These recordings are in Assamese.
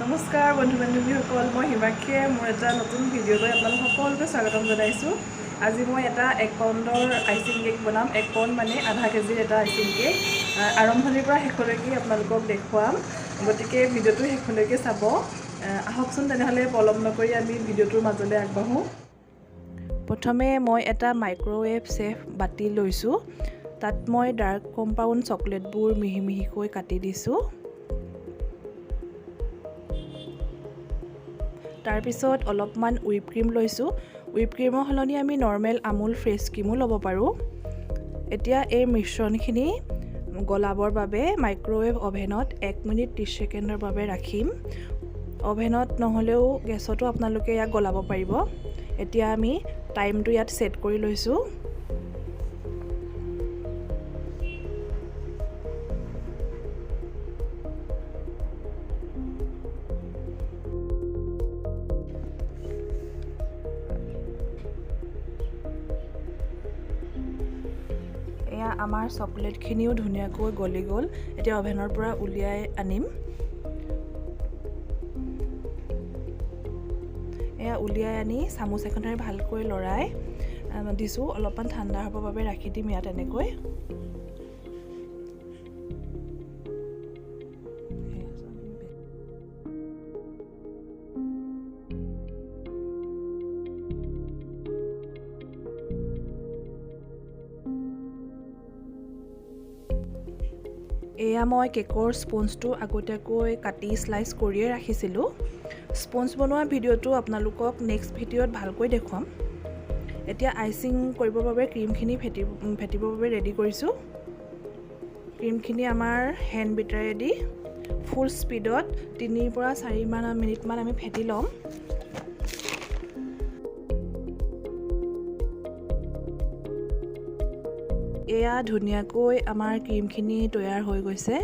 নমস্কাৰ বন্ধু বান্ধৱীসকল, মই হিমাক্ষীয়ে মোৰ এটা নতুন ভিডিঅ'লৈ আপোনালোক সকলোকে স্বাগতম জনাইছোঁ। আজি মই এটা 1 পাউণ্ডৰ আইচিং কেক বনাম। 1 পাউণ্ড মানে আধা কেজিৰ এটা আইচিং কেক। আৰম্ভণিৰ পৰা শেষলৈকে আপোনালোকক দেখুৱাম, গতিকে ভিডিঅ'টো শেষলৈকে চাব। আহকচোন তেনেহ'লে, পলম নকৰি আমি ভিডিঅ'টোৰ মাজলৈ আগবাঢ়োঁ। প্ৰথমে মই এটা মাইক্ৰ'ৱেভ ছেফ বাতি লৈছোঁ। তাত মই ডাৰ্ক কম্পাউণ্ড চকলেটবোৰ মিহি মিহিকৈ কাটি দিছোঁ। তাৰপিছত অলপমান হুইপ ক্ৰীম লৈছোঁ। হুইপ ক্ৰীমৰ সলনি আমি নৰ্মেল আমুল ফ্ৰেছ ক্ৰীমো ল'ব পাৰোঁ। এতিয়া এই মিশ্ৰণখিনি গলাবৰ বাবে মাইক্ৰ'ৱেভ অভেনত 1 মিনিট 30 ছেকেণ্ডৰ বাবে ৰাখিম। অভেনত নহ'লেও গেছতো আপোনালোকে ইয়াক গলাব পাৰিব। এতিয়া আমি টাইমটো ইয়াত ছেট কৰি লৈছোঁ। এয়া আমাৰ চকলেটখিনিও ধুনীয়াকৈ গলি গ'ল। এতিয়া অভেনৰ পৰা উলিয়াই আনিম। এয়া উলিয়াই আনি চামুচ এখনেৰে ভালকৈ লৰাই দিছোঁ। অলপমান ঠাণ্ডা হ'বৰ বাবে ৰাখি দিম ইয়াত এনেকৈ। এয়া মই কেকৰ স্পঞ্জটো আগতীয়াকৈ কাটি শ্লাইচ কৰিয়ে ৰাখিছিলোঁ। স্পঞ্জ বনোৱা ভিডিঅ'টো আপোনালোকক নেক্সট ভিডিঅ'ত ভালকৈ দেখুৱাম। এতিয়া আইচিং কৰিবৰ বাবে ক্ৰীমখিনি ফেটিবৰ বাবে ৰেডি কৰিছোঁ। ক্ৰীমখিনি আমাৰ হেণ্ড বিটাৰেদি ফুল স্পীডত 3ৰ পৰা 4মান মিনিটমান আমি ফেটি ল'ম। এয়া ধুনীয়াকৈ আমাৰ ক্ৰীমখিনি তৈয়াৰ হৈ গৈছে।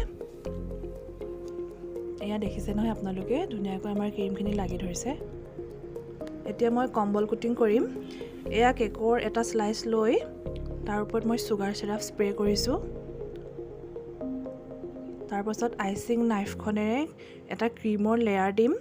এয়া দেখিছে নহয় আপোনালোকে, ধুনীয়াকৈ আমাৰ ক্ৰীমখিনি লাগি ধৰিছে। এতিয়া মই ক্ৰাম্বল কোটিং কৰিম। এয়া কেকৰ এটা শ্লাইচ লৈ তাৰ ওপৰত মই চুগাৰ চিৰাপ স্প্ৰে কৰিছোঁ। তাৰপাছত আইচিং নাইফখনেৰে এটা ক্ৰীমৰ লেয়াৰ দিম।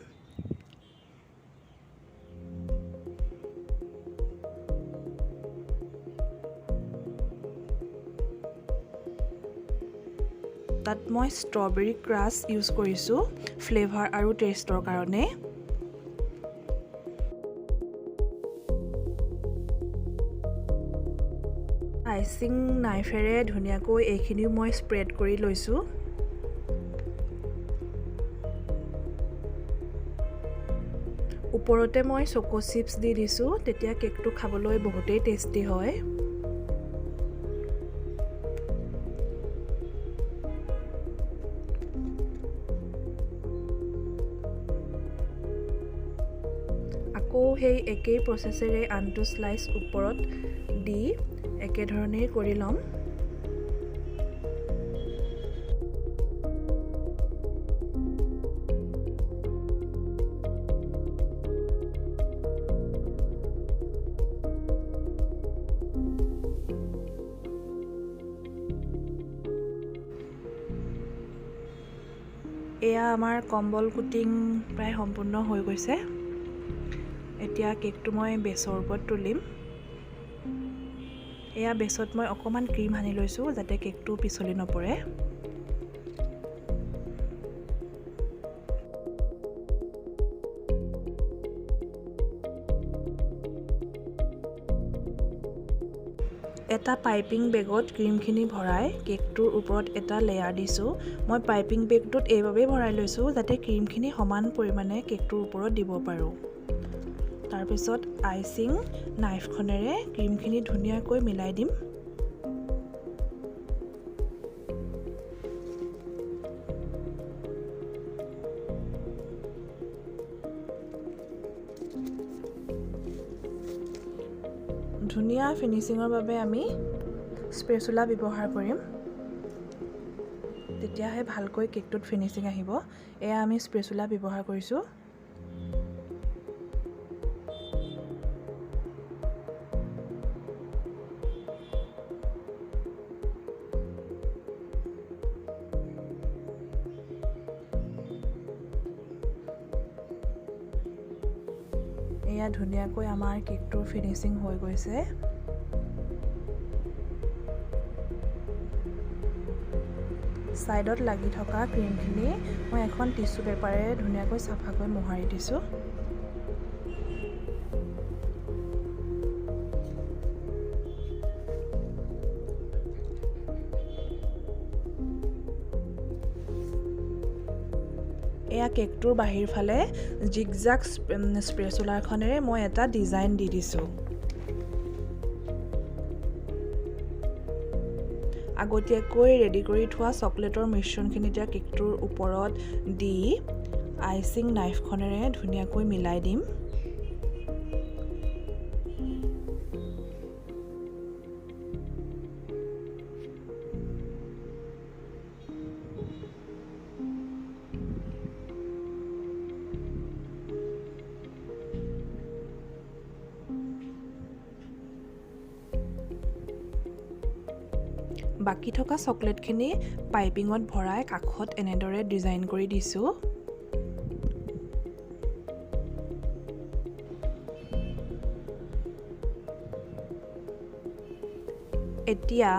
তাত মই ষ্ট্ৰবেৰী ক্ৰাছ ইউজ কৰিছোঁ ফ্লেভাৰ আৰু টেষ্টৰ কাৰণে। আইচিং নাইফেৰে ধুনীয়াকৈ এইখিনিও মই স্প্ৰেড কৰি লৈছোঁ। ওপৰতে মই চকো চিপছ দি দিছোঁ, তেতিয়া কেকটো খাবলৈ বহুতেই টেষ্টি হয়। আকৌ সেই একেই প্ৰচেছেৰে আনটো শ্লাইচ ওপৰত দি একেধৰণেই কৰি ল'ম। এয়া আমাৰ ক্ৰাম্বল কোটিং প্ৰায় সম্পূৰ্ণ হৈ গৈছে। এতিয়া কেকটো মই বেচৰ ওপৰত তুলিম। এয়া বেচত মই অকণমান ক্ৰীম সানি লৈছোঁ, যাতে কেকটো পিছলি নপৰে। এটা পাইপিং বেগত ক্ৰীমখিনি ভৰাই কেকটোৰ ওপৰত এটা লেয়াৰ দিছোঁ। মই পাইপিং বেগটোত এইবাবেই ভৰাই লৈছোঁ যাতে ক্ৰীমখিনি সমান পৰিমাণে কেকটোৰ ওপৰত দিব পাৰোঁ। তাৰপিছত আইচিং নাইফখনেৰে ক্ৰীমখিনি ধুনীয়াকৈ মিলাই দিম। ধুনীয়া ফিনিচিঙৰ বাবে আমি স্পেচুলা ব্যৱহাৰ কৰিম, তেতিয়াহে ভালকৈ কেকটোত ফিনিচিং আহিব। এয়া আমি স্পেচুলা ব্যৱহাৰ কৰিছোঁ। এয়া ধুনীয়াকৈ আমাৰ কেকটোৰ ফিনিচিং হৈ গৈছে। ছাইডত লাগি থকা ক্ৰীমখিনি মই এখন টিচু পেপাৰেৰে ধুনীয়াকৈ চাফাকৈ মোহাৰি দিছোঁ। এয়া কেকটোৰ বাহিৰ ফালে জিগজাগ স্পেচুলাৰখনেৰে মই এটা ডিজাইন দি দিছোঁ। আগতীয়াকৈ ৰেডি কৰি থোৱা চকলেটৰ মিশ্ৰণখিনি এতিয়া কেকটোৰ ওপৰত দি আইচিং নাইফখনেৰে ধুনীয়াকৈ মিলাই দিম। বাকী থকা চকলেটখিনি পাইপিঙত ভৰাই কাষত এনেদৰে ডিজাইন কৰি দিছোঁ। এতিয়া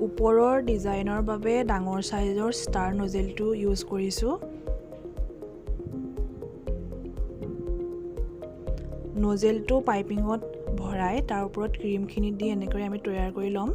ওপৰৰ ডিজাইনৰ বাবে ডাঙৰ চাইজৰ ষ্টাৰ নজেলটো ইউজ কৰিছোঁ। নজেলটো পাইপিঙত ভৰাই তাৰ ওপৰত ক্ৰীমখিনি দি এনেকৈ আমি তৈয়াৰ কৰি ল'ম।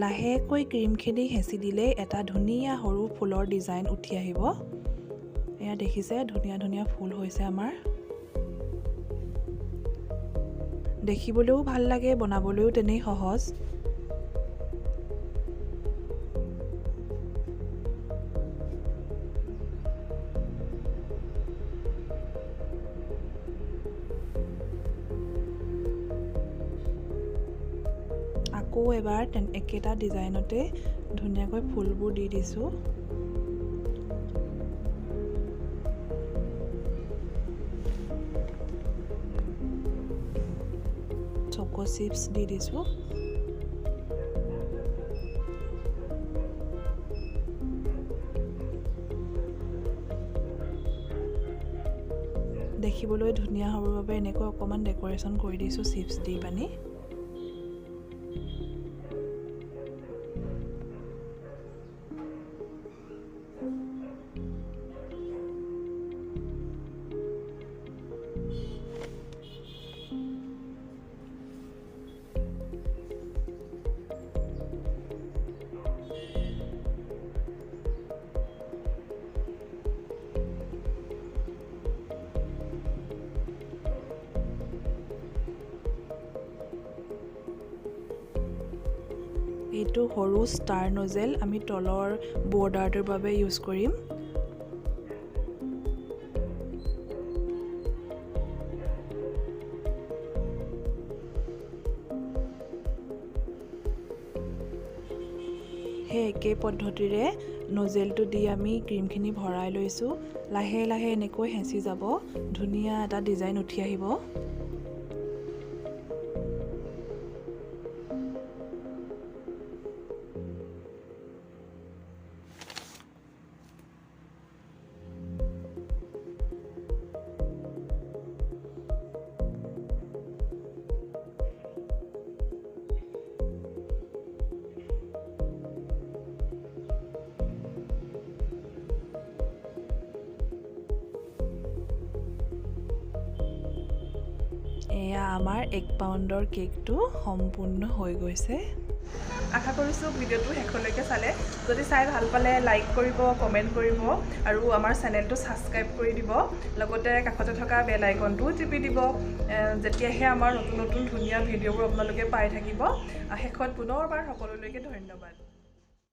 লাহেকৈ ক্ৰীমখিনি হেঁচি দিলেই এটা ধুনীয়া সৰু ফুলৰ ডিজাইন উঠি আহিব। এয়া দেখিছে, ধুনীয়া ধুনীয়া ফুল হৈছে আমাৰ। দেখিবলৈও ভাল লাগে, বনাবলৈও তেনেই সহজ। আকৌ এবাৰ একেটা ডিজাইনতে ধুনীয়াকৈ ফুলবোৰ দি দিছোঁ। চকো চিপছ দি দিছোঁ। দেখিবলৈ ধুনীয়া হ'বৰ বাবে এনেকৈ অকণমান ডেক'ৰেশ্যন কৰি দিছোঁ চিপছ দি পানি। এইটো সৰু ষ্টাৰ নজেল আমি তলৰ বৰ্ডাৰটোৰ বাবে ইউজ কৰিম। সেই একেই পদ্ধতিৰে নজেলটো দি আমি ক্ৰীমখিনি ভৰাই লৈছোঁ। লাহে লাহে এনেকৈ হেঁচি যাব, ধুনীয়া এটা ডিজাইন উঠি আহিব। এয়া আমাৰ 1 পাউণ্ডৰ কেকটো সম্পূৰ্ণ হৈ গৈছে। আশা কৰিছোঁ ভিডিঅ'টো শেষলৈকে চালে। যদি চাই ভাল পালে লাইক কৰিব, কমেণ্ট কৰিব আৰু আমাৰ চেনেলটো ছাবস্ক্ৰাইব কৰি দিব। লগতে কাষতে থকা বেল আইকনটোও টিপি দিব, যেতিয়াহে আমাৰ নতুন নতুন ধুনীয়া ভিডিঅ'বোৰ আপোনালোকে পাই থাকিব। শেষত পুনৰবাৰ সকলোলৈকে ধন্যবাদ।